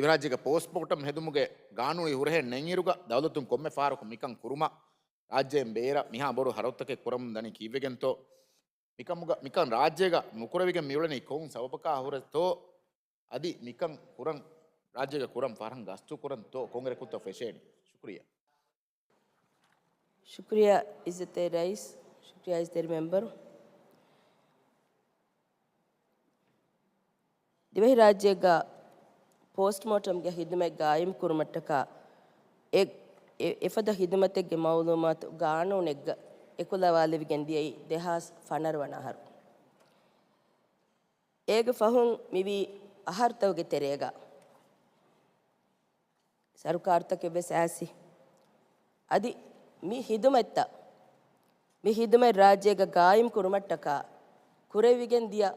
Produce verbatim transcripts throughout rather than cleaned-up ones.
ދިވެހިރާއްޖޭގަ ޕޯސްޓްމޯޓަމް ހެދުމުގެ ގާނޫނީ ހުރަހެއް ނެތްއިރުގަ ދައުލަތުން ކޮންމެ ފަހަރަކު މިކަން ކުރުމަށް ރާއްޖޭން ބޭރަށް މިހާ ބޮޑު ހަރަދުތަކެއް ކުރަމުން ދަނީ ކީއްވެގެންތޯ؟ މިކަމުގަ މިކަން ރާއްޖޭގަ ނުކުރެވިގެން މިއުޅެނީ ކޮން ސަބަބަކާ ހުރެތޯ؟ އަދި މިކަން ކުރަން ރާއްޖޭގަ ކުރަން ފަހަރަށް ގަސްތު ކުރަންތޯ؟ ކޮންއިރަކުތޯ ފެށޭނީ؟ ޝުކުރިއްޔާ. ޝުކުރިއްޔާ އިއްޒަތްތެރި ރައީސް، ޝުކުރިއްޔާ އިއްޒަތްތެރި މެމްބަރު. ދިވެހިރާއްޖޭގަ ޕޯސްޓްމޯޓަމްގެ ހިދުމަތް ގާއިމް ކުރުމަށްޓަކާ އެ، އެ، އެފަދަ ހިދުމަތެއްގެ މައުލޫމާތު ގާނޫނެއްގަ އެކުލަވާލެވިގެން ދިޔައީ ދެހާސް ފަނަރަ ވަނަ އަހަރު. އޭގެ ފަހުން މިވީ އަހަރުތަކުގެ ތެރޭގަ ސަރުކާރުތަކެއް ވެސް އައިސް. އަދި މި ހިދުމަތްތައް، މި ހިދުމަތް ރާއްޖޭގަ ގާއިމް ކުރުމަށްޓަކާ ކުރެވިގެން ދިޔަ،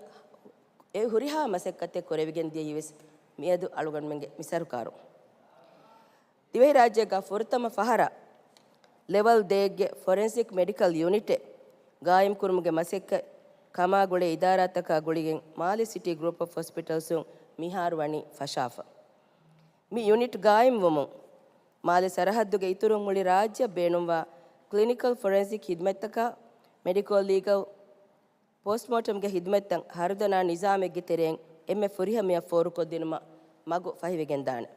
އެ ހުރިހާ މަސައްކަތެއް ކުރެވިގެން ދިޔައީ ވެސް މިއަދު އަޅުގަނޑުމެންގެ މި ސަރުކާރު. ދިވެހިރާއްޖޭގަ ފުރަތަމަ ފަހަރަށް ލެވަލް ދޭއްގެ ފޮރެންސިކް މެޑިކަލް ޔުނިޓެއް ގާއިމްކުރުމުގެ މަސައްކަތް ކަމާގުޅޭ އިދާރާތަކާ ގުޅިގެން މާލެ ސިޓީ ގްރޫޕް އޮފް ހޮސްޕިޓަލްސުން މިހާރު ވަނީ ފަށާފަ. މި ޔުނިޓް ގާއިމްވުމުން މާލެ ސަރަހައްދުގެ އިތުރުން މުޅި ރާއްޖެއަށް ބޭނުންވާ ކްލިނިކަލް ފޮރެންސިކް ހިދުމަތްތަކާ، މެޑިކޯ ލީގަލް، ޕޯސްޓްމޯޓަމްގެ ހިދުމަތްތައް ހަރުދަނާ ނިޒާމެއްގެ ތެރެއިން އެންމެ ފުރިހަމަޔަށް ފޯރުކޮށްދިނުމަށް މަގު ފަހިވެގެންދާނެ.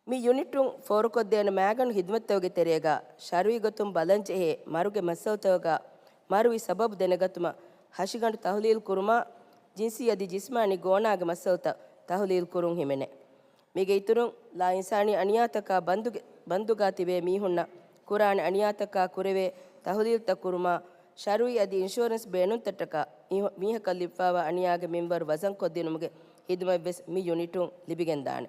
މި ޔުނިޓުން ފޯރުކޮށްދޭނެ މައިގަނޑު ހިދުމަތްތަކުގެ ތެރޭގަ ޝަރުއީ ގޮތުން ބަލަންޖެހޭ މަރުގެ މައްސަލަތަކުގަ މަރުވި ސަބަބު ދެނެގަތުމަށް ހަށިގަނޑު ތަހުލީލް ކުރުމާ، ޖިންސީ އަދި ޖިސްމާނީ ގޯނާގެ މައްސަލަތައް ތަހުލީލް ކުރުން ހިމެނޭ. މީގެ އިތުރުން، ލާއިންސާނީ އަނިޔާތަކާ ބަންދުގެ، ބަންދުގާ ތިބޭ މީހުންނަށް ކުރާނެ އަނިޔާތަކާ ކުރެވޭ ތަހުލީލްތައް ކުރުމާ، ޝަރުއީ އަދި އިންޝުއަރެންސް ބޭނުންތައްޓަކާ މީ-، މީހަކަށް ލިބިފާވާ އަނިޔާގެ މިންވަރު ވަޒަންކޮށްދިނުމުގެ ހިދުމަތްވެސް މި ޔުނިޓުން ލިބިގެންދާނެ.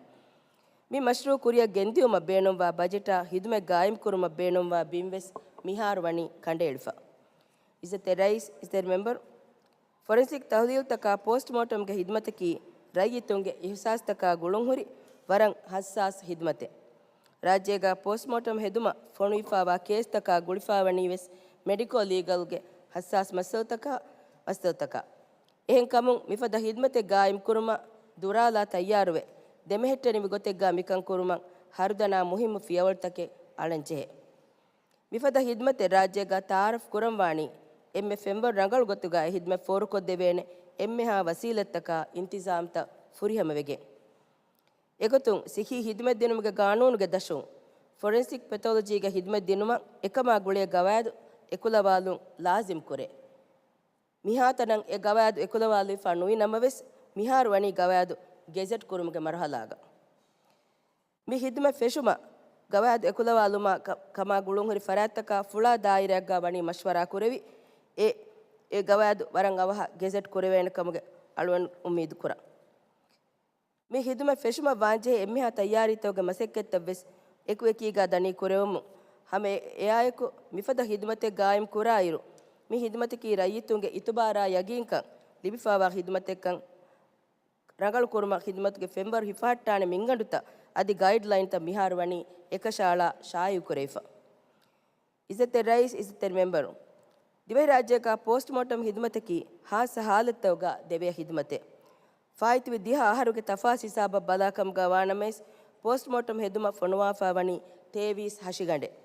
މި މަޝްރޫއު ކުރިއަށް ގެންދިއުމަށް ބޭނުންވާ ބަޖެޓާ ހިދުމަތް ގާއިމްކުރުމަށް ބޭނުންވާ ބިންވެސް މިހާރު ވަނީ ކަނޑައެޅިފަ. އިއްޒަތްތެރި ރައީސް، އިއްޒަތްތެރި މެމްބަރު، ފޮރެންސިކް ތަހުލީލްތަކާ ޕޯސްޓްމޯޓަމްގެ ހިދުމަތަކީ ރައްޔިތުންގެ އިހުސާސްތަކާ ގުޅުންހުރި ވަރަށް ހައްސާސް ހިދުމަތެއް. ރާއްޖޭގަ ޕޯސްޓްމޯޓަމް ހެދުމަށް ފޮނުވިފާވާ ކޭސްތަކާ ގުޅިފާވަނީވެސް މެޑިކޯ ލީގަލްގެ ހައްސާސް މައްސަލަތަކާ، މައްސަލަތަކާ. އެހެންކަމުން މިފަދަ ހިދުމަތެއް ގާއިމްކުރުމަށް ދުރާލާ ތައްޔާރުވެ، ދެމެހެއްޓެނިވި ގޮތެއްގާ މިކަން ކުރުމަށް ހަރުދަނާ މުހިއްމު ފިޔަވަޅުތަކެއް އަޅަންޖެހޭ. މިފަދަ ހިދުމަތެއް ރާއްޖޭގަ ތައާރަފް ކުރަންވާނީ އެންމެ ފެންވަރު ރަނގަޅު ގޮތުގަ އެ ހިދުމަތް ފޯރުކޮށްދެވޭނެ އެންމެހާ ވަސީލަތްތަކާ އިންތިޒާމްތައް ފުރިހަމަވެގެން. އެގޮތުން، ސިއްހީ ހިދުމަތްދިނުމުގެ ގާނޫނުގެ ދަށުން، ފޮރެންސިކް ޕެތޯލޮޖީގެ ހިދުމަތްދިނުމަށް އެކަމާ ގުޅޭ ގަވާއިދު އެކުލަވާލުން ލާޒިމްކުރޭ. މިހާތަނަށް އެ ގަވާއިދު އެކުލަވާލެވިފަ ނުވި ނަމަވެސް، މިހާރު ވަނީ ގަވާއިދު ގެޒެޓް ކުރުމުގެ މަރުހަލާގަ. މި ހިދުމަތް ފެށުމަށް ގަވާއިދު އެކުލަވާލުމާ ކަ-، ކަމާ ގުޅުންހުރި ފަރާތްތަކާ ފުޅާ ދާއިރާއެއްގާ ވަނީ މަޝްވަރާ ކުރެވި، އެ، އެ ގަވާއިދު ވަރަށް އަވަހަށް ގެޒެޓް ކުރެވޭނެ ކަމުގެ އަޅުގަނޑު އުއްމީދު ކުރަން. މި ހިދުމަތް ފެށުމަށް ވާންޖެހޭ އެންމެހާ ތައްޔާރީތަކުގެ މަސައްކަތްތައްވެސް އެކުއެކީގާ ދަނީ ކުރެވެމުން، ހަމަ އެ-، އެއާއެކު މިފަދަ ހިދުމަތެއް ގާއިމް ކުރާއިރު، މި ހިދުމަތަކީ ރައްޔިތުންގެ އިތުބާރާ ޔަގީންކަން ލިބިފާވާ ހިދުމަތެއްކަން ރަނގަޅު ކުރުމަށް ހިދުމަތުގެ ފެންވަރު ހިފަހައްޓާނެ މިންގަނޑުތައް އަދި ގައިޑްލައިންތައް މިހާރު ވަނީ އެކަށައަޅާ ޝާއިޢުކުރެވިފަ. އިއްޒަތްތެރި ރައީސް، އިއްޒަތްތެރި މެމްބަރު، ދިވެހިރާއްޖޭގަ ޕޯސްޓްމޯޓަމް ހިދުމަތަކީ ހާއްސަ ހާލަތްތަކުގަ ދެވޭ ހިދުމަތެއް. ފާއިތުވި ދިހަ އަހަރުގެ ތަފާސް ހިސާބަށް ބަލާކަމުގަ ވާނަމަވެސް، ޕޯސްޓްމޯޓަމް ހެދުމަށް ފޮނުވާފަ ވަނީ ތޭވީސް ހަށިގަނޑެއް.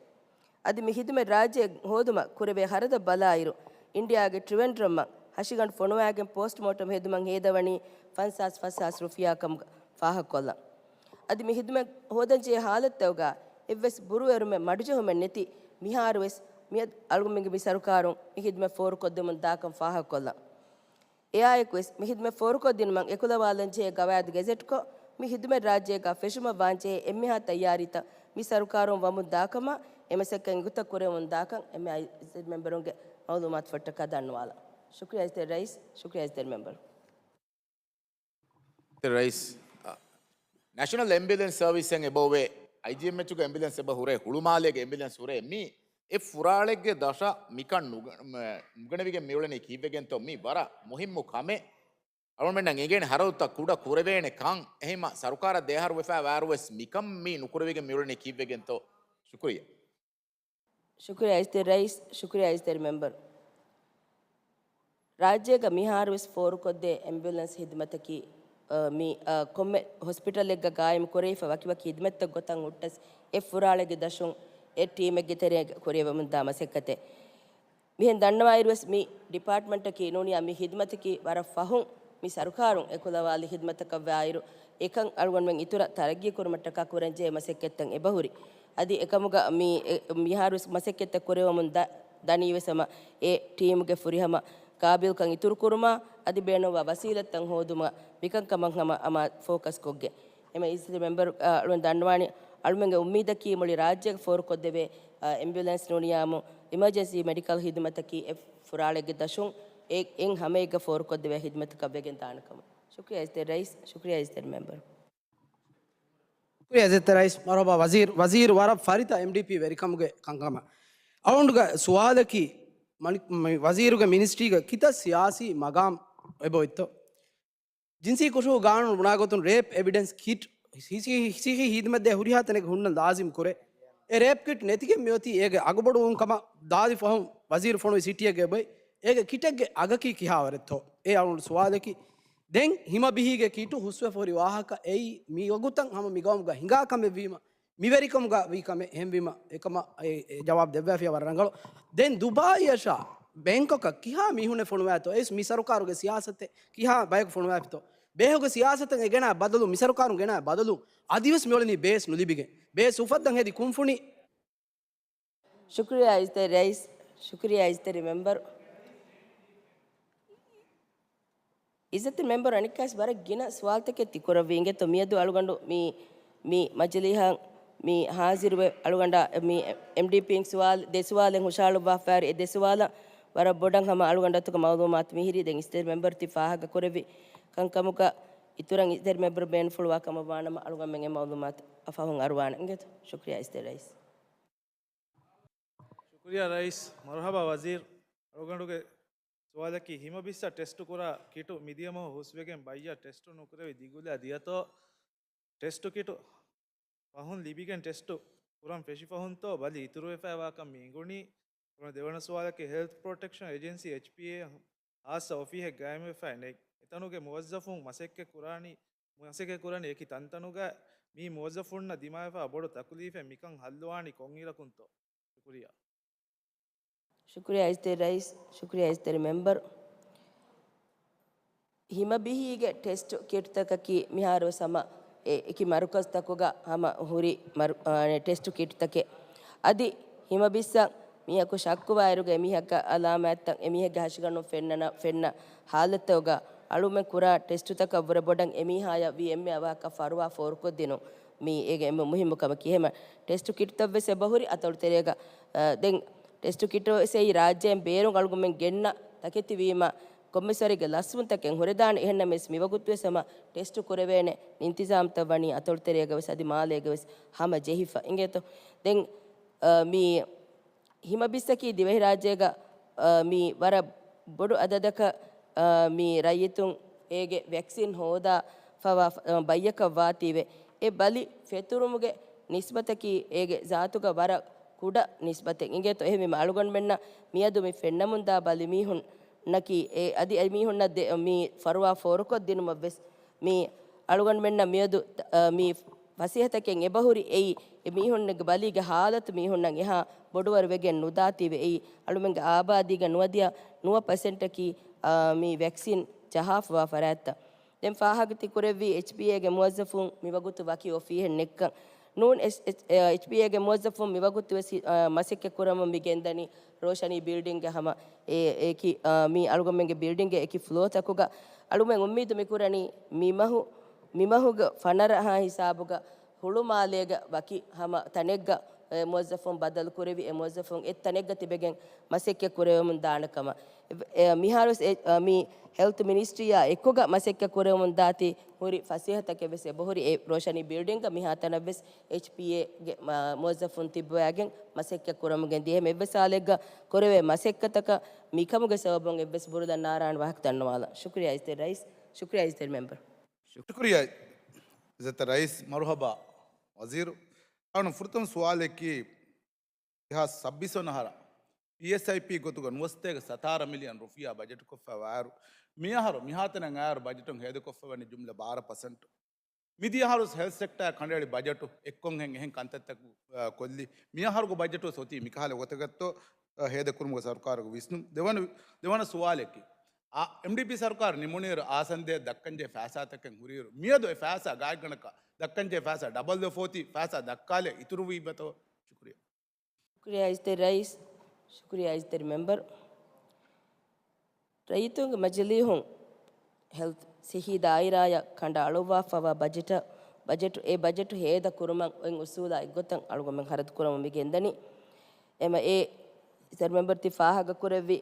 އަދި މި ހިދުމަތް ރާއްޖެ ހޯދުމަށް ކުރެވޭ ހަރަދަށް ބަލާއިރު، އިންޑިއާގެ ޓްރިވެންޑްރަމްއަށް ހަށިގަނޑު ފޮނުވާގެން ޕޯސްޓްމޯޓަމް ހެދުމަށް ހޭދަވަނީ ފަންސާސް ފަސްހާސް ރުފިޔާ ކަމުގަ ފާހަގަކޮށްލަން. އަދި މި ހިދުމަތް ހޯދަންޖެހޭ ހާލަތްތަކުގަ އެއްވެސް ބުރޫއެރުމެއް މަޑުޖެހުމެއް ނެތި މިހާރުވެސް މިއަދު އަޅުގަނޑުމެންގެ މި ސަރުކާރުން މި ހިދުމަތް ފޯރުކޮށްދެމުން ދާކަން ފާހަގަކޮށްލަން. އެއާއެކުވެސް، މި ހިދުމަތް ފޯރުކޮށްދިނުމަށް އެކުލަވާލަންޖެހޭ ގަވާއިދު ގެޒެޓްކޮށް، މި ހިދުމަތް ރާއްޖޭގަ ފެށުމަށް ވާންޖެހޭ އެންމެހާ ތައްޔާރީތައް މި ސަރުކާރުން ވަމުން ދާކަމަށް އެ މަސައްކަތް އިނގިތައް ކުރެވެމުން ދާކަން އެންމެ އިއްޒަތް މެމްބަރުންގެ މައުލޫމާތު ފޮށްޓަކާ ދަންނަވާލަން. ޝުކުރިއްޔާ އިއްޒަތް ރައީސް، ޝުކުރިއްޔާ އިއްޒަތް މެމްބަރު. އިއްޒަތް ރައީސް، އަ، ނެޝަނަލް އެމްބިއުލެންސް ސަރވިސްއިން އެބަ ހުރޭ، އައިޖީއެމްއެޗުގެ އެމްބިއުލެންސް އެބަ ހުރޭ، ހުޅުމާލޭގެ އެމްބިއުލެންސް ހުރޭ، މި އެ ފުރާޅެއްގެ ދަށަށް މިކަން ނުގަ-، މ-، ނުގަނެވިގެން މިއުޅެނީ ކީއްވެގެންތޯ؟ މި ވަރަށް މުހިއްމު ކަމެއް. އަޅުގަނޑުމެންނަށް އެނގޭނެ ހަރަދުތައް ކުޑަ ކުރެވޭނެ ކަން. އެހެންމަ ސަރުކާރަށް ދެއަހަރު ވެފައި ވާއިރުވެސް މިކަން މި ނުކުރެވިގެން މިއުޅެނީ ކީއްވެގެންތޯ؟ ޝުކުރިއްޔާ. ޝުކުރިއްޔާ އިއްޒަތް ރައީސް، ޝުކުރިއްޔާ އިއްޒަތް މެމްބަރު. ރާއްޖޭގަ މިހާރުވެސް ފޯރުކޮށްދޭ އެމްބިއުލެންސް ހިދުމަތަކީ މި، އަ، ކޮންމެ ހޮސްޕިޓަލެއްގަ ގާއިމް ކުރެވިފަ ވަކިވަކި ހިދުމަތްތައް ގޮތަށް ހުއްޓަސް، އެ ފުރާޅެއްގެ ދަށުން އެ ޓީމެއްގެ ތެރޭގަ ކުރިއަށް ވަމުންދާ މަސައްކަތެއް. މިހެން ދަންނަވާއިރުވެސް މި ޑިޕާޓްމަންޓަކީ ނޫނިއްޔާ މި ހިދުމަތަކީ ވަރަށް ފަހުން މި ސަރުކާރުން އެކުލަވާލި ހިދުމަތަކަށްވާއިރު، އެކަން އަޅުގަނޑުމެން އިތުރަށް ތަރައްގީ ކުރުމަށްޓަކާ ކުރަންޖެހޭ މަސައްކަތްތައް އެބަހުރި. އަދި އެކަމުގަ މި، އެ، މިހާރުވެސް މަސައްކަތްތައް ކުރެވެމުން ދަ-، ދަނީވެސް ހަމަ އެ ޓީމުގެ ފުރިހަމަ ގާބިލްކަން އިތުރުކުރުމާ، އަދި ބޭނުންވާ ވަސީލަތްތައް ހޯދުމަށް މިކަންކަމަށް ހަމަ ހަމަ ފޯކަސްކޮށްގެން. އެމަ އިސް މެމްބަރު، އަ، އަޅުގަނޑު ދަންނަވާނީ، އަޅުމެންގެ އުއްމީދަކީ މުޅި ރާއްޖޭގެ ފޯރުކޮށްދެވޭ، އ، އެމްބިއުލެންސް ނޫނިއްޔާމު އިމަޖެންސީ މެޑިކަލް ހިދުމަތަކީ އެ ފުރާޅެއްގެ ދަށުން އެ-، އެއް ހަމައެއްގަ ފޯރުކޮށްދެވޭ ހިދުމަތަކަށް ވެގެން ދާނެ ކަމަށް. ޝުކްރިޔާ އިސްތެ ރައީސް، ޝުކްރިޔާ އިސްތެ މެމްބަރު. ޝުކްރިޔާ އިސްތެ ރައީސް، މަރުހަބާ ވަޒީރު، ވަޒީރު ވަރަށް ފަރިތަ އެމްޑީޕީ ވެރިކަމުގެ ކަންކަމަށް. އަޅުގަނޑުގެ ސުވާލަކީ، މަނި-، މި ވަޒީރުގެ މިނިސްޓްރީގަ ކިތައް ސިޔާސީ މަގާމް އެބައޮތްތޯ؟ ޖިންސީ ކުށު ގާނޫނު ބުނާ ގޮތުން ރޭޕް އެވިޑެންސް ކިޓް ހިސީ، ހިސީ ހިދުމަތްދޭ ހުރިހާ ތަނެއްގަ ހުންނަން ލާޒިމް ކުރޭ. އެ ރޭޕް ކިޓް ނެތިގެން މިއޮތީ އޭގެ އަގުބޮޑުވުން ކަމަށް ދާދި ފަހުން ވަޒީރު ފޮނުވި ސިޓީއެއްގަ އެބައޮތް. އޭގެ ކިޓެއްގެ އަގަކީ ކިހާވަރެއްތޯ؟ އެ އަޅުގަނޑު ސުވާލަކީ. ދެން ހިމަ ބިހީގެ ކިޓު ހުސްވެފަ ހުރި ވާހަކަ އެއީ މިވަގުތަށް ހަމަ މިގައުމުގަ ހިނގާ ކަމެއްވީމަ، މިވެރިކަމުގަ ވީ ކަމެއް. އެހެންވީމަ އެކަމަށް އެ، އެ ޖަވާބު ދެއްވާފިޔާ ވަރަށް ރަނގަޅު. ދެން ދުބާއީއަށާ ބޭންކޮކަށް ކިހާ މީހުންނެއް ފޮނުވާތޯ؟ އެސް މި ސަރުކާރުގެ ސިޔާސަތެއް ކިހާ ބަޔަކު ފޮނުވާފިތޯ؟ ބޭހުގެ ސިޔާސަތަށް އެ ގެނާ ބަދަލު، މި ސަރުކާރުން ގެނާ ބަދަލު އަދިވެސް މިއުޅެނީ ބޭސް ނުލިބިގެން. ބޭސް އުފައްދަން ހެދި ކުންފުނި. ޝުކްރިޔާ އިސްތެ ރައީސް، ޝުކްރިޔާ އިސްތެ މެމްބަރު. އިއްޒަތްތެރި މެމްބަރު އަނެއްކާސް ވަރަށް ގިނަ ސުވާލުތަކެއް ތި ކުރައްވީ އިނގޭތޯ. މިއަދު އަޅުގަނޑު މި، މި މަޖިލީހަށް މި ހާޒިރުވެ އަޅުގަނޑަށް މި އެމްޑީޕީން ސުވާލު، ދެ ސުވާލެއް ހުށަހަޅުއްވާފައި އެ ދެ ސުވާލަށް ވަރަށް ބޮޑަށް ހަމަ އަޅުގަނޑު އަތުގަ މައުލޫމާތު މިހިރީ. ދެން އިސްތެރި މެމްބަރު ތި ފާހަގަ ކުރެއްވި ކަންކަމުގަ އިތުރަށް އިސްތެރި މެމްބަރު ބޭނުންފުޅުވާ ކަމަށް ވާނަމަ އަޅުގަނޑުމެން އެ މައުލޫމާތު އަށް ފަހުން އަރުވާނެ އިނގޭތޯ. ޝުކްރިޔާ އިސްތެރި ރައީސް. ޝުކުރިޔާ ރައީސް. މަރުހަބާ ވަޒީރު. އަޅުގަނޑުގެ ސުވާލަކީ، ހިމަ ބިއްސަށް ޓެސްޓު ކުރާ ކިޓު މިދިޔަ މަހު ހުސްވެގެން ބައްޔަށް ޓެސްޓު ނުކުރެވި ދިގުލާ ދިޔަތޯ؟ ޓެސްޓު ކިޓު ފަހުން ލިބިގެން ޓެސްޓު ކުރަން ފެށި ފަހުންތޯ ބަލި އިތުރުވެފައިވާކަން މި އިނގުނީ؟ ދެވަނަ ސުވާލަކީ، ހެލްތް ޕްރޮޓެކްޝަން އެޖެންސީ، އެޗްޕީއޭ، ހާއްސަ އޮފީހެއް ގާއިމްވެފައި ނެތް. އެތަނުގެ މުވައްޒަފުން މަސައްކަތް ކުރާނީ، މަސައްކަތް ކުރަނީ އެކި ތަންތަނުގަ. މީ މުވައްޒަފުންނަށް ދިމާވެފަ ބޮޑު ތަކުލީފެއް. މިކަން ހައްލުވާނީ ކޮންއިރަކުންތޯ؟ ޝުކުރިޔާ. ޝުކުރިޔާ އިސްތެރި ރައީސް، ޝުކުރިޔާ އިސްތެރި މެމްބަރު. ހިމަބިހީގެ ޓެސްޓު ކިޓްތަކަކީ މިހާރުވެސް ހަމަ އެ އެކި މަރުކަޒްތަކުގަ ހަމަ ހުރި މަރު-، އާ، ޓެސްޓު ކިޓްތަކެއް. އަދި ހިމަބިއްސަށް މީހަކު ޝައްކުވާއިރުގަ އެމީހަކަށް އަލާމާތްތައް އެމީހެއްގެ ހަށިގަނޑުން ފެންނަ، ފެންނަ ހާލަތުގަ އަޅުމެން ކުރާ ޓެސްޓުތަކަށް ވުރެ ބޮޑަށް އެމީހާޔަށް ވީ އެންމެ އަވަހަކަށް ފަރުވާ ފޯރުކޮށްދިނުން މީ އޭގެ އެންމެ މުހިއްމު ކަމަކީ. އެހެމަ ޓެސްޓު ކިޓްތައްވެސް އެބަހުރި އަތޮޅުތެރޭގަ. އަ، ދެން ޓެސްޓު ކިޓު ވެސް އެއީ ރާއްޖޭން ބޭރުން އަޅުގަނޑުމެން ގެންނަ ތަކެތިވީމަ، ކޮންމެސް ވަރެއްގެ ލަސްވުންތަކެއް ހުރެދާނެ. އެހެންނަމަވެސް، މިވަގުތުވެސް ހަމަ ޓެސްޓު ކުރެވޭނެ އިންތިޒާމްތައް ވަނީ އަތޮޅުތެރޭގަވެސް އަދި މާލޭގަވެސް ހަމަ ޖެހިފަ އިނގޭތޯ. ދެން، އަ، މި ހިމަބިއްސަކީ ދިވެހިރާއްޖޭގަ، އަ، މި ވަރަށް ބޮޑު އަދަދަކަށް، އަ، މި ރައްޔިތުން އޭގެ ވެކްސިން ހޯދާ ފަވާ، އަ، ބައްޔަކަށް ވާތީވެ. އެ ބަލި ފެތުރުމުގެ ނިސްބަތަކީ އޭގެ ޒާތުގަ ވަރަށް ކުޑަ ނިސްބަތެއް އިނގޭތޯ. އެހެންވީމަ އަޅުގަނޑުމެންނަށް މިއަދު މި ފެންނަމުންދާ ބަލި މީހުންނަކީ އެ އަދި އެ މީހުންނަށް ދެ-، މި ފަރުވާ ފޯރުކޮށްދިނުމަށްވެސް މި އަޅުގަނޑުމެންނަށް މިއަދު، އަ، މި ފަސޭހަތަކެއް އެބަހުރި އެއީ، އެ މީހުންނެއްގެ ބަލީގެ ހާލަތު މީހުންނަށް އެހާ ބޮޑުވަރު ވެގެން ނުދާތީވެ އެއީ، އަޅުމެންގެ އާބާދީގެ ނުވަދިހަ ނުވަ ޕަސެންޓަކީ، އާ، މި ވެކްސިން ޖަހާފަވާ ފަރާތްތައް. ދެން ފާހަގަތި ކުރެއްވީ އެޗްޕީއޭގެ މުވައްޒަފުން މިވަގުތު ވަކި އޮފީހެއް ނެއްކަން. ނޫން އެޗް-، އެޗް-، އެޗްޕީއޭގެ މުވައްޒަފުން މިވަގުތު ވެސް، އާ، މަސައްކަތް ކުރަމުން މި ގެންދަނީ ރޯޝަނީ ބިލްޑިންގ ހަމަ އެ، އެކި، އާ، މި އަޅުގަނޑުމެންގެ ބިލްޑިންގ އެކި ފްލޯތަކުގަ. އަޅުމެން އުއްމީދު މިކުރަނީ މިމަހު، މިމަހުގަ ފަނަރަ ހާ ހިސާބުގަ ހުޅުމާލޭގަ ވަކި ހަމަ ތަނެއްގަ، އެ، މުވައްޒަފުން ބަދަލު ކުރެވި، އެ މުވައްޒަފުން އެއް ތަނެއްގަ ތިބެގެން މަސައްކަތް ކުރެވެމުން ދާނެ ކަމަށް. އެ، މިހާރުވެސް އެ، އަ، މި ހެލްތު މިނިސްޓްރީއާ އެކުގަ މަސައްކަތް ކުރެވެމުން ދާތީ ހުރި ފަސޭހަތަކެއް ވެސް އެބަހުރި. އެ ރޯޝަނީ ބިލްޑިންގ މިހާ ތަނަށް ވެސް އެޗްޕީއޭގެ މަ-، މުވައްޒަފުން ތިއްބަވައިގެން މަސައްކަތް ކުރަމުގެ ދިޔަ އެއްވެސް ސާލެއްގަ ކުރެވޭ މަސައްކަތަކަށް މިކަމުގެ ސަބަބުން އެއްވެސް ބުރުލަށް ނާރާން ވާހަކަ ދަންނަވާލަން. ޝުކުރިޔާ އިސްތެރި ރައީސް، ޝުކުރިޔާ އިސްތެރި މެމްބަރު. ޝުކުރިޔާ އިއްޒަތްތެރި ރައީސް، މަރުހަބާ ވަޒީރު. އަޅުން ފުރަތަމަ ސުވާލަކީ، ދެހާސް ސައްބީސް ވަނަ އަހަރަށް ޕީއެސްއައިޕީ ގޮތުގަ ނުވަސަތޭކަ ސަތާރަ މިލިއަން ރުފިޔާ ބަޖެޓުކޮށްފައިވާއިރު، މިއަހަރު މިހާތަނަށް އައިއިރު ބަޖެޓުން ހޭދަކޮށްފައިވަނީ ޖުމްލަ ބާރަ ޕަސެންޓު. މިދިޔަ އަހަރު ހެލްތް ސެކްޓަރ ކަނޑައެޅި ބަޖެޓު އެއްކޮށްހެން އެހެން ކަންތައްތަކު، އާ، ކޮށްލި. މިއަހަރުގެ ބަޖެޓު އޮތީ މިކަހަލަ ގޮތަކަށްތޯ، އާ، ހޭދަކުރުމުގެ ސަރުކާރުގެ ވިސްނުން. ދެވަނަ، ދެވަނަ ސުވާލަކީ، އާ، އެމްޑީޕީ ސަރުކާރު ނިމުނުއިރު އާސަންދައަށް ދައްކަންޖެހޭ ފައިސާތަކެއް ހުރިއިރު، މިއަދު އެ ފައިސާ ގާތްގަނޑަކަށް ދައްކަންޖެހޭ ފައިސާ ޑަބަލްވެފަ އޮތީ، ފައިސާ ދައްކާލެ އިތުރުވީމަތޯ؟ ޝުކުރިއްޔާ. ޝުކުރިއްޔާ އިއްޒަތްތެރި ރައީސް، ޝުކުރިއްޔާ އިއްޒަތްތެރި މެމްބަރު. ރައްޔިތުންގެ މަޖިލީހުން ހެލްތް ސިއްހީ ދާއިރާއަށް ކަނޑައަޅުއްވާފައިވާ ބަޖެޓަށް، ބަޖެޓު، އެ ބަޖެޓު ހޭދަ ކުރުމަށް އޮތް އުސޫލާ އެއްގޮތަށް އަޅުގަނޑުމެން ޚަރަދު ކުރަމުން މި ގެންދަނީ. އެމަ އެ ސަރު މެމްބަރު ތި ފާހަގަ ކުރެއްވި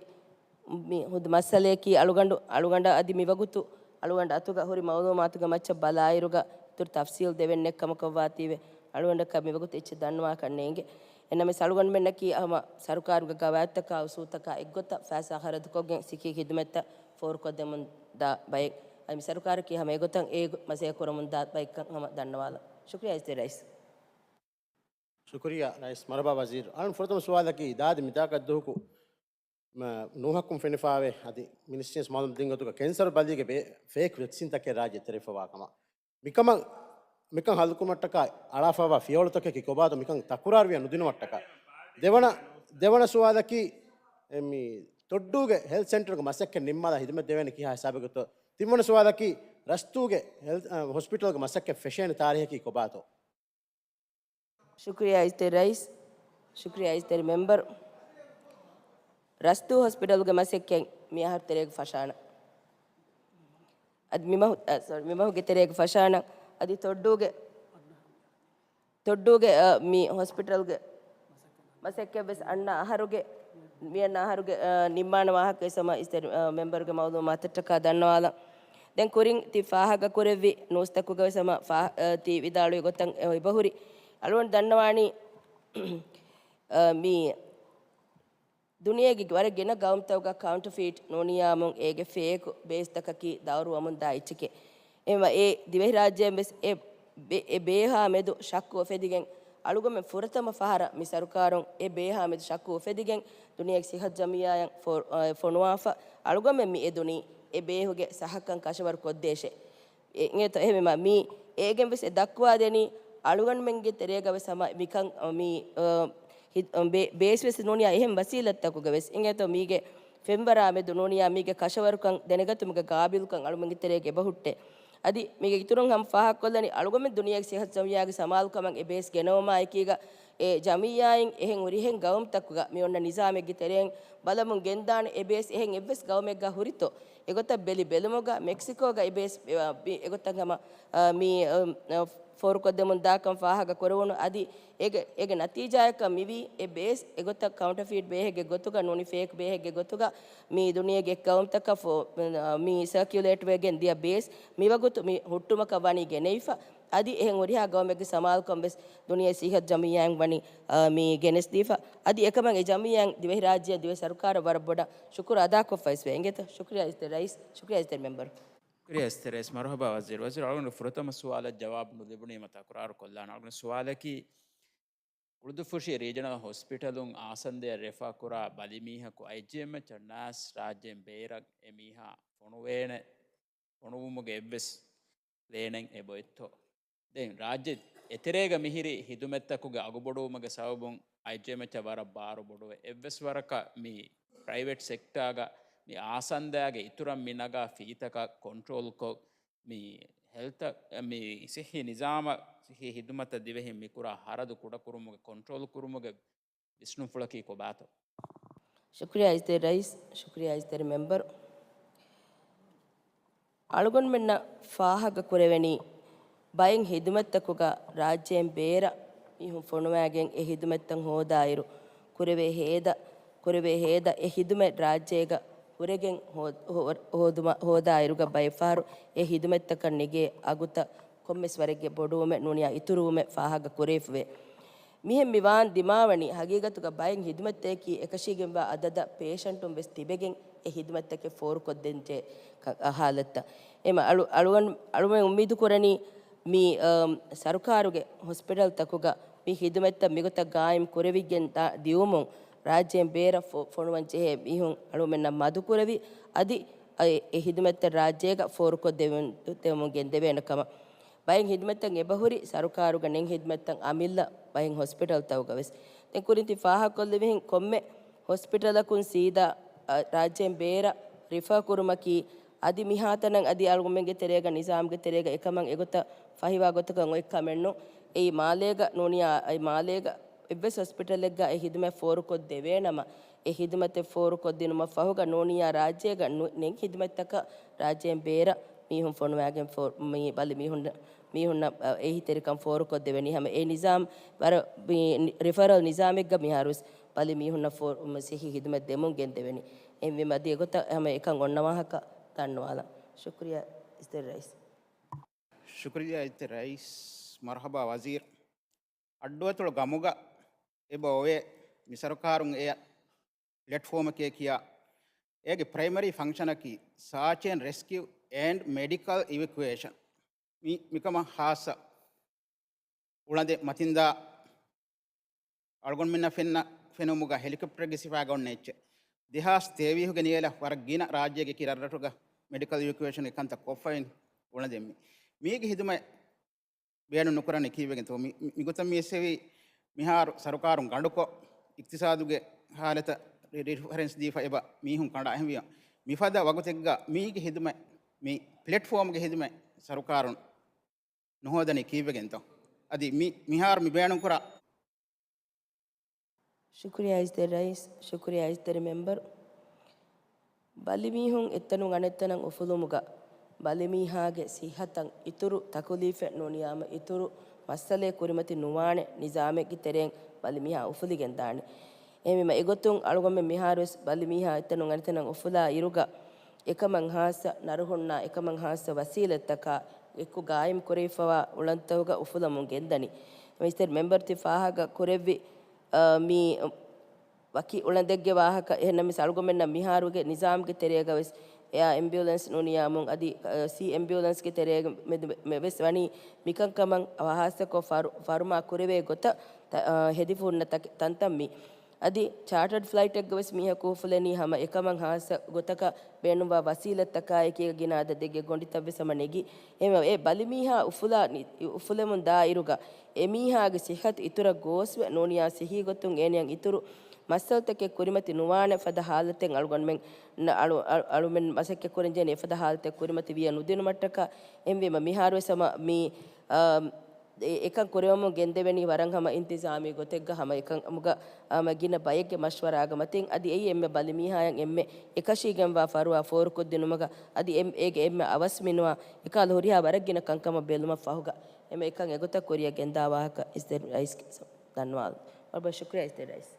މި ހުދު މައްސަލަޔަކީ އަޅުގަނޑު، އަޅުގަނޑަށް އަދި މިވަގުތު އަޅުގަނޑު އަތުގަ ހުރި މައުލޫމާތުގެ މައްޗަށް ބަލާއިރުގަ އިތުރު ތަފްސީލް ދެވެން ނެތް ކަމަކަށްވާތީވެ، އަޅުގަނޑަކަށް މިވަގުތު އެއްޗެއް ދަންނަވާކަށް ނޭނގެ. އެނަމެސް އަޅުގަނޑުމެންނަކީ ހަމަ ސަރުކާރުގެ ގަވާއިދުތަކާ އުސޫލުތަކާ އެއްގޮތަށް ފައިސާ ޚަރަދުކޮށްގެން ސިއްހީ ހިދުމަތްތައް ފޯރުކޮށްދެމުން ދާ ބައެއް. އަދި މި ސަރުކާރަކީ ހަމަ އެގޮތަށް އޭގެ މަސައްކަތް ކުރަމުން ދާ ބައެއްކަން ހަމަ ދަންނަވާލަން. ޝުކުރިއްޔާ އިއްޒަތްތެރި ރައީސް. ޝުކުރިއްޔާ ރައީސް. މަރުޙަބާ ވަޒީރު. އަޅުން ފުރަތަމަ ސުވާލަކީ ދާދި މިތާކަށް ދުވަހަކު މަ، ނޫހަކުން ފެނިފާވޭ އަދި މިނިސްޓްރީން މައުލޫމް ދިން ގޮތުގަ ކެންސަރު ބަލީގެ ބޭ-، ފޭކް ވެކްސިންތަކެއް ރާއްޖެ ތެރެފަވާ ކަމަށް. މިކަމަށް، މިކަން ހައްލުކުރުމަށްޓަކާ އަޅާފައިވާ ފިޔަވަޅުތަކަކީ ކޮބާތޯ މިކަން ތަކުރާރުވިޔާ ނުދިނުމަށްޓަކާ. ދެވަނަ، ދެވަނަ ސުވާލަކީ، އެ، މި ތޮއްޑޫގެ ހެލްތް ސެންޓަރުގެ މަސައްކަތް ނިންމާލާ ހިދުމަތް ދެވޭނެ ކިހާ ހިސާބެއްގޮތޯ؟ ތިންވަނަ ސުވާލަކީ، ރަސްތޫގެ ހެލްތް، އަ، ހޮސްޕިޓަލްގެ މަސައްކަތް ފެށޭނެ ތާރީހަކީ ކޮބާތޯ؟ ޝުކުރިއްޔާ އިއްޒަތްތެރި ރައީސް، ޝުކުރިއްޔާ އިއްޒަތްތެރި މެމްބަރު. ރަސްތޫ ހޮސްޕިޓަލްގެ މަސައްކަތް މިއަހަރު ތެރޭގަ ފަށާނަން. އަދި މިމަހު-، އަ، ސޮރީ، މިމަހުގެ ތެރޭގަ ފަށާނަން. އަދި ތޮއްޑޫގެ، ތޮއްޑޫގެ، އަ، މި ހޮސްޕިޓަލްގެ މަސައްކަތްވެސް އަންނަ އަހަރުގެ، މިއަންނަ އަހަރުގެ، އަ، ނިންމާނެ ވާހަކަ ވެސް ހަމަ އިއްޒަތްތެރި، އަ، މެމްބަރުގެ މައުލޫމާތަށްޓަކާ ދަންނަވާލަން. ދެން ކުރިން ތި ފާހަގަ ކުރެއްވި ނޫސްތަކުގަ ވެސް ހަމަ ފާ-، އަ، ތި ވިދާޅުވި ގޮތަށް އެބަހުރި. އަޅުގަނޑު ދަންނަވާނީ، އަ، މި ދުނިޔޭގެ ވަރަށް ގިނަ ގައުމުތަކުގަ ކައުންޓަފީޓް ނޫނިޔާމުން އޭގެ ފޭކު ބޭސްތަކަކީ ދައުރުވަމުންދާ އެއްޗެކޭ. އެމަ އެ ދިވެހިރާއްޖޭން ވެސް އެ ބެ-، އެ ބޭހާ މެދު ޝައްކު އުފެދިގެން، އަޅުގަމެން ފުރަތަމަ ފަހަރަށް މި ސަރުކާރުން އެ ބޭހާ މެދު ޝައްކު އުފެދިގެން، ދުނިޔޭގެ ސިއްހަތު ޖަމިއްޔާއަށް ފޮ-، އަ، ފޮނުވާފަ، އަޅުގަމެން މި އެދުނީ އެ ބޭހުގެ ސަހަކަން ކަށަވަރު ކޮށްދޭށޭ. އެ-، އެނގޭތޯ އެހެންވީމަ، މީ އޭގެން ވެސް އެ ދައްކުވާދެނީ، އަޅުގަނޑުމެންގެ ތެރޭގަ ވެސް ހަމަ މިކަން، މީ، އަ، ހި-، ބޭ-، ބޭސް ވެސް ނޫނިޔާ އެހެން ވަސީލަތްތަކުގަ ވެސް. އެނގޭތޯ މީގެ ފެންވަރާ މެދު ނޫނިޔާ މީގެ ކަށަވަރުކަން ދެނެގަތުމުގެ ގާބިލުކަން އަޅުމެންގެ ތެރޭގަ އެބަހުއްޓޭ. އަދި މީގެ އިތުރުން ހަމަ ފާހަގަކޮށްލަނީ، އަޅުގަމެން ދުނިޔޭގެ ސިއްހަތު ޖަމިއްޔާގެ ސަމާލުކަމަށް އެ ބޭސް ގެނައުމާ އެކީގަ، އެ ޖަމިއްޔާއިން އެހެން ހުރިހެން ގައުމުތަކުގަ މި އޮންނަ ނިޒާމެއްގެ ތެރެއިން ބަލަމުން ގެންދާނެ އެ ބޭސް އެހެން އެއްވެސް ގައުމެއްގަ ހުރިތޯ؟ އެގޮތަށް ބެލި ބެލުމުގަ މެކްސިކޯގަ އެ ބޭސް، އެ، އެ، އެގޮތަށް ހަމަ، އަ، މި، އަ، އަ، ފޯރުކޮށްދެމުން ދާކަން ފާހަގަ ކުރެވުނު. އަދި އޭގެ، އޭގެ ނަތީޖާއަކަށް މިވީ އެ ބޭސް އެގޮތަށް ކައުންޓަފީޓް ބޭހެއްގެ ގޮތުގަ ނޫނީ ފޭކް ބޭހެއްގެ ގޮތުގަ މި ދުނިޔޭގެ އެއް ގައުމުތަކަށް ފޯ-، މި ސަރކިއުލޭޓްވެގެން ދިޔަ ބޭސް މިވަގުތު މި ހުއްޓުމަކަށް ވަނީ ގެނެވިފަ. އަދި އެހެން ހުރިހާ ގައުމެއްގެ ސަމާލުކަން ވެސް ދުނިޔޭ ސިއްހަތު ޖަމިއްޔާއިން ވަނީ، އާ، މި ގެނެސްދީފަ. އަދި އެކަމަށް އެ ޖަމިއްޔާއިން ދިވެހިރާއްޖެއަށް ދިވެހި ސަރުކާރަށް ވަރަށް ބޮޑަށް ޝުކުރު އަދާކޮށްފައިސްވޭ. އިނގޭތޯ؟ ޝުކުރިއްޔާ އިއްޒަތްތެރި ރައީސް، ޝުކުރިއްޔާ އިއްޒަތްތެރި މެމްބަރު. ޝުކުރިއްޔާ އިއްޒަތްތެރި ރައީސް. މަރުޙަބާ ވަޒީރު. ވަޒީރު އަޅުގަނޑު ފުރަތަމަ ސުވާލަށް ޖަވާބު ނުލިބުނީމަ ތަކުރާރު ކޮށްލާނަން. އަޅުގަނޑު ސުވާލަކީ، ކުޅުދުއްފުށި ރީޖަނަލް ހޮސްޕިޓަލުން އާސަންދަޔަށް ރެފާ ކުރާ ބަލިމީހަކު އައިޖީއެމްއެޗަށް ނާސް ރާއްޖޭން ބޭރަށް އެ މީހާ ފޮނުވޭނެ، ފޮނުވުމުގެ އެއްވެސް ޕްލޭނެއް އެބޮތްތޯ؟ ދެން ރާއްޖެ އެތެރޭގަ މިހިރި ހިދުމަތްތަކުގެ އަގުބޮޑުވުމުގެ ސަބަބުން އައިޖީއެމްއެޗަށް ވަރަށް ބާރު ބޮޑުވެ، އެއްވެސް ވަރަކަށް މި ޕްރައިވެޓް ސެކްޓާގަ މި އާސަންދަޔާގެ އިތުރަށް މި ނަގާ ފީތަކަށް ކޮންޓްރޯލްކޮށް، މި ހެލްތަށް، މި ސިއްހީ ނިޒާމަށް، ސިއްހީ ހިދުމަތަށް ދިވެހިން މިކުރާ ހަރަދު ކުޑަކުރުމުގެ ކޮންޓްރޯލް ކުރުމުގެ ވިސްނުންފުޅަކީ ކޮބާތޯ؟ ޝުކުރިއްޔާ އިއްޒަތްތެރި ރައީސް، ޝުކުރިއްޔާ އިއްޒަތްތެރި މެމްބަރު. އަޅުގަނޑުމެންނަށް ފާހަގަ ކުރެވެނީ، ބައެއް ހިދުމަތްތަކުގަ ރާއްޖޭން ބޭރަށް މީހުން ފޮނުވާގެން އެ ހިދުމަތްތައް ހޯދާއިރު، ކުރެވޭ ހޭދަ، ކުރެވޭ ހޭދަ އެ ހިދުމަތް ރާއްޖޭގަ ހުރެގެން ހޯ-، ހޯ-، ހޯދުމަ-، ހޯދާއިރުގަ ބައެއް ފަހަރު އެ ހިދުމަތްތަކަށް ނެގޭ އަގުތައް ކޮންމެސް ވަރެއްގެ ބޮޑުވުމެއް ނޫނިޔާ އިތުރުވުމެއް ފާހަގަ ކުރެވިފަވޭ. މިހެން މި ވާން ދިމާވަނީ ހަގީގަތުގަ ބައެއް ހިދުމަތްތަކަކީ އެކަށީގެންވާ އަދަދަށް ޕޭޝަންޓުން ވެސް ތިބެގެން އެ ހިދުމަތްތަކެއް ފޯރުކޮށްދޭންޖެހޭ ކަ-، ހާލަތްތައް. އެމަ އަޅު-، އަޅުގަނޑު-، އަޅުމެން އުއްމީދު ކުރަނީ މި، އަ، ސަރުކާރުގެ ހޮސްޕިޓަލްތަކުގަ މި ހިދުމަތްތައް މިގޮތަށް ގާއިމް ކުރެވިގެން ދާ-، ދިއުމުން ރާއްޖޭން ބޭރަށް ފޮ-، ފޮނުވަން ޖެހޭ މީހުން އަޅުމެންނަށް މަދުކުރެވި، އަދި އެ، އެ ހިދުމަތްތައް ރާއްޖޭގަ ފޯރުކޮށްދެވުން، ދެވުމުން ގެންދެވޭނެ ކަމަށް. ބައެއް ހިދުމަތްތައް އެބަހުރި ސަރުކާރުގަ ނެތް ހިދުމަތްތައް އަމިއްލަ ބައެއް ހޮސްޕިޓަލްތަކުގަ ވެސް. ދެން ކުރިން ތި ފާހަގަކޮށްލެވިހެން ކޮންމެ ހޮސްޕިޓަލަކުން ސީދާ، އަ، ރާއްޖޭން ބޭރަށް ރިފާ ކުރުމަކީ އަދި މިހާތަނަށް އަދި އަޅުގަނޑުމެންގެ ތެރޭގަ ނިޒާމްގެ ތެރޭގަ އެކަމަށް އެގޮތަށް ފަހިވާ ގޮތަކަށް އޮތް ކަމެއް ނޫން. އެއީ މާލޭގަ ނޫނިޔާ، އެ މާލޭގަ އެއްވެސް ހޮސްޕިޓަލެއްގަ އެ ހިދުމަތް ފޯރުކޮށް ދެވޭނަމަ، އެ ހިދުމަތެއް ފޯރުކޮށްދިނުމަށް ފަހުގަ ނޫނިޔާ ރާއްޖޭގަ ނު-، ނެތް ހިދުމަތްތަކަށް ރާއްޖޭން ބޭރަށް މީހުން ފޮނުވާގެން ފޯ-، މި ބަލި މީހުން، މީހުންނަށް، އަ، އެހީތެރިކަން ފޯރުކޮށްދެވެނީ. ހަމަ އެ ނިޒާމް ވަރަށް މި ރިފަރަލް ނިޒާމެއްގަ މިހާރުވެސް ބަލި މީހުންނަށް ފޯ-، މަ، ސިއްހީ ހިދުމަތް ދެމުން ގެންދެވެނީ. އެހެންވީމަ އަދި އެގޮތަށް ހަމަ އެކަން އޮންނަ ވާހަކަ ދަންނަވާލަން. ޝުކުރިއްޔާ އިއްޒަތްތެރި ރައީސް. ޝުކުރިއްޔާ އިއްޒަތްތެރި ރައީސް. މަރުޙަބާ ވަޒީރު. އައްޑުއަތޮޅު ގަމުގަ އެބަ އޮވޭ މި ސަރުކާރުން އެ ޕްލެޓްފޯމެކޭ ކިޔާ، އޭގެ ޕްރައިމަރީ ފަންކްޝަނަކީ ސާޗް އެންޑް ރެސްކިއު އެންޑް މެޑިކަލް އިވެކުއޭޝަން. މި، މިކަމަށް ހާއްސަ އުޅަނދެއް މަތިންދާ އަޅުގަނޑުމެންނަށް ފެންނަ، ފެނުމުގަ ހެލިކޮޕްޓަރެއްގެ ސިފައިގަ އޮންނަ އެއްޗެއް. ދެހާސް ތޭވީހުގެ ނިޔަލަށް ވަރަށް ގިނަ ރާއްޖޭގެ ކިރި ރަށްރަށުގަ މެޑިކަލް އިވެކުއޭޝަންގެ ކަންތައް ކޮށްފައި އުޅަނދެއް މި. މީގެ ހިދުމަތް ބޭނުން ނުކުރަނީ ކީއްވެގެންތޯ؟ މި، މި، މިގޮތަށް މި އެއްސެވީ މިހާރު ސަރުކާރުން ގަނޑުކޮށް، އިޤްތިޞާދުގެ ހާލަތަށް ރި-، ރިފަރެންސް ދީފަ އެބަ މީހުން ކަނޑާ. އެހެންވިޔަ މިފަދަ ވަގުތެއްގަ މީގެ ހިދުމަތް، މި ޕްލެޓްފޯމްގެ ހިދުމަތް ސަރުކާރުން ނުހޯދަނީ ކީއްވެގެންތޯ؟ އަދި މި، މިހާރު މި ބޭނުންކުރާ ޝުކުރިއްޔާ އިއްޒަތްތެރި ރައީސް، ޝުކުރިއްޔާ އިއްޒަތްތެރި މެމްބަރު. ބަލިމީހުން އެއްތަނުން އަނެއްތަނަށް އުފުލުމުގަ ބަލިމީހާގެ ސިއްހަތަށް އިތުރު ތަކުލީފެއް ނޫނިޔާމަ އިތުރު މައްސަލައެއް ކުރިމަތި ނުވާނެ ނިޒާމެއްގެ ތެރެއިން ބަލިމީހާ އުފުލިގެން ދާނެ. އެހެންވީމަ އެގޮތުން އަޅުގަނޑުމެން މިހާރުވެސް ބަލިމީހާ އެއްތަނުން އަނެއްތަނަށް އުފުލާ އިރުގަ އެކަމަށް ހާއްސަ ނަރުހުންނާ އެކަމަށް ހާއްސަ ވަސީލަތްތަކާ އެކު ގާއިމް ކުރެވިފަވާ އުޅަނދުތަކުގަ އުފުލަމުން ގެންދަނީ. މިސްޓަރ މެމްބަރު ތި ފާހަގަ ކުރެއްވި، އަ، މި ވަކި އުޅަނދެއްގެ ވާހަކަ. އެހެންނަމަވެސް އަޅުގަނޑުމެންނަށް މިހާރުގެ ނިޒާމްގެ ތެރޭގަވެސް އެއާ އެމްބިއުލަންސް ނޫނިޔާމުން އަދި، އަ، ސީ އެމްބިއުލަންސްގެ ތެރޭގަ މެދު މެ-، ވެސް ވަނީ މިކަންކަމަށް ހާއްސަކޮށް ފަރު-، ފަރުމާ ކުރެވޭ ގޮތަށް ތަ-، އަ، ހެދިފަ ހުންނަ ތަކެ-، ތަންތަން މި. އަދި ޗާޓަޑް ފްލައިޓެއްގަވެސް މީހަކު އުފުލެނީ ހަމަ އެކަމަށް ހާއްސަ ގޮތަކަށް ބޭނުންވާ ވަސީލަތްތަކާއެކީގަ ގިނަ އަދަދެއްގެ ގޮނޑިތައްވެސް ހަމަ ނެގި. އެހެންވެ، އެ ބަލިމީހާ އުފުލާ ނި-، އުފުލެމުން ދާ އިރުގަ އެމީހާގެ ސިއްހަތު އިތުރަށް ގޯސްވެ ނޫނިޔާ ސިއްހީ ގޮތުން އޭނަޔަށް އިތުރު މައްސަލަތަކެއް ކުރިމަތި ނުވާނެ ފަދަ ހާލަތެއް އަޅުގަނޑުމެން އަޅު-، އަޅު-، އަޅުމެން މަސައްކަތް ކުރަންޖެހޭނެ އެފަދަ ހާލަތެއް ކުރިމަތި ވިޔަ ނުދިނުމަށްޓަކާ. އެހެންވީމަ މިހާރުވެސް ހަމަ މި، އާ، އެ-، އެކަން ކުރެވެމުން ގެންދެވެނީ ވަރަށް ހަމަ އިންތިޒާމީ ގޮތެއްގަ ހަމަ އެކަމުގަ ހަމަ ގިނަ ބައެއްގެ މަޝްވަރާގެ މަތިން. އަދި އެއީ އެންމެ ބަލިމީހާޔަށް އެންމެ އެކަށީގެންވާ ފަރުވާ ފޯރުކޮށްދިނުމުގަ އަދި އެ-، އޭގެ އެންމެ އަވަސް މިނުވާ އެކަހަލަ ހުރިހާ ވަރަށް ގިނަ ކަންކަމަށް ބެލުމަށް ފަހުގަ އެންމެ އެކަން އެގޮތަށް ކުރިއަށް ގެންދާ ވާހަކަ އިއްޒަތްތެރި ރައީސް ދަންނަވާލަން. ވަރަށް ބޮޑަށް ޝުކުރިއްޔާ އިއްޒަތްތެރި ރައީސް.